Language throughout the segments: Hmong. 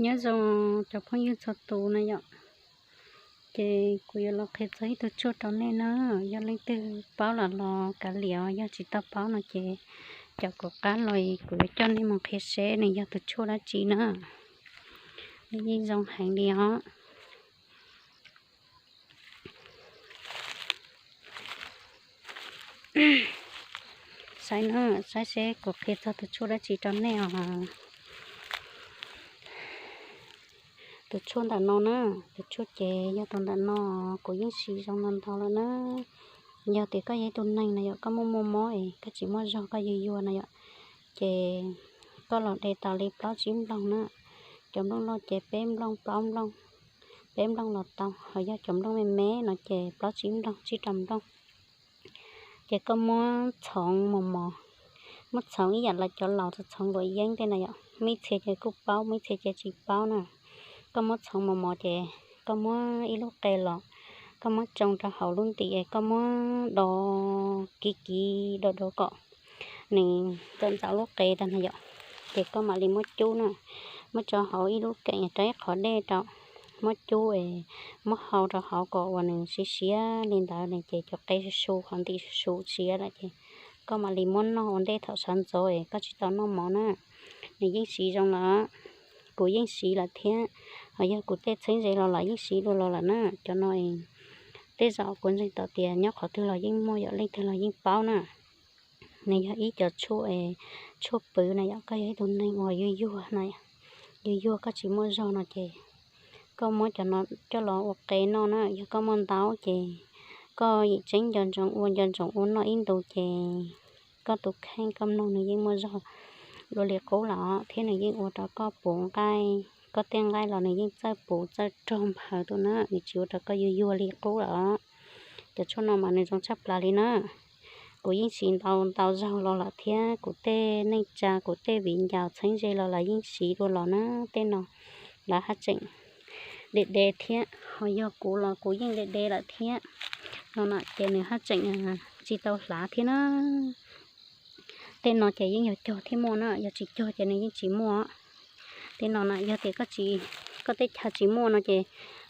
Nyob zoo cov phooj ywg txhua tus na yom, ces kuv yuav los qhia txog ib tug tshuaj rau nej na. Yog leej twg paub lawm los kav liam, yog tsis tau paub no ces caum kuv qab los kuv yuav coj nej mus qhia seb nws yog tus tshuaj dab tsi na. Nws yeej zoo heev li os. Saib na, saib seb kuv qhia txog tus tshuaj dab tsi rau nej os. Tus tshuaj ntawm no na, tus tshuaj ces yog tus ntawm no, kuv yeej siv zoo no ntau lawm na. Yog tias koj yog ib tug neeg na yom, koj muaj muaj mob es koj tsis muaj zog, koj yuag yuag na yom, ces koj los de tau li plaub tsib nplooj na. Cov nplooj loj ces peb nplooj plaub nplooj, peb nplooj los tau, ho yog cov nplooj me me no ces plaub tsib nplooj, tsib rau nplooj. Ces koj muab txhoov mos mos, muab txhoov ib yam li cov laus txhoov luam yeeb tej na yom, muaj ib txhia ces kuj paub, muaj ib txhia ces tsis paub na. Koj muab txhoov mos mos ces koj muab ib lub qe los, koj muab tsoo rau hauv lub ntim, koj muab do kiv kiv do do kom nws txawm ntxaus lub qe tag na yom, ces koj mam li muab cub na, muab tso hauv ib lub keem rau ib qhov dej rau, muab cub es muab hau rau hauv kom uas nws siav siav li ntawd ces cov qe su su, qhov ntim su su siav lawm ces koj mam li muab noj ua ntej thaum sawv ntxov es koj tsis tau noj mov na. Nws yeej siv zoo lawm, kuv yeej siv lawm thiab, ho yog kuv tej txheeb ze los lawm yeej siv dua los lawm na. Cov no tej zaum kuv ntseeg tau tias nyob qhov twg los yeej muaj yom, leej twg los yeej paub na. Nws yog ib cov tshuaj, tshuaj pwv na yom, koj yog ib tug neeg uas yuag yuag na, yuag yuag koj tsis muaj zog no ces koj muab cov no coj los ua qe noj na. Yog koj muaj ntau ces koj yeej tseeb nco ntsoov ua, nco ntsoov ua noj ib ntus ces koj tus kheej koj mloog nws yeej muaj zog dua li qub lawm thiab nws yeej ua rau koj puv nqaij, koj tej nqaij los nws yeej txawj puv txawj rog nphaws tuaj na, nws tsis ua rau koj yuag yuag li qub lawm. Cov tshuaj no mas nws zoo tshaj plaws li na. Kuv yeej siv ntau ntau zaug los lawm thiab kuv tej neej tsa, kuv tej viv ncaus txheeb ze los lawv yeej siv dua los na. Tej no lawv haj tseem de de thiab, ho yog kuv los kuv yeej de de lawm thiab. No na ces nws haj tseem tsis tau hlav thiab na. Tej no ces yeej yog cog thiaj muaj na, yog tsis cog ces nws yeej tsis muaj. Tej no na yog tias koj tsis, koj teb chaws tsis muaj no ces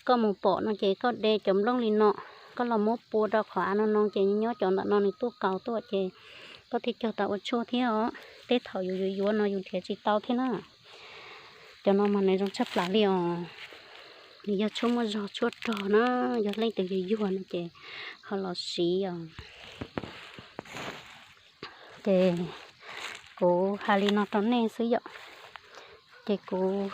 koj mus pom no ces koj de cov nplooj li no, koj los muab pua rau qhov av no no ces nyob cov ntawm no nws tuaj kaus tuaj ces koj thiaj cog tau ua tshuaj thiab os. Tej thaum yus yuav yuav no yus nrhiav tsis tau thiab na. Cov no mas nws zoo tshaj plaws li os. Nws yog tshuaj muaj zog tshuaj rog na, yog leej twg yuag yuag no ces ho los siv os. Ces kuv hais li no rau nej xwb yom. Ces kuv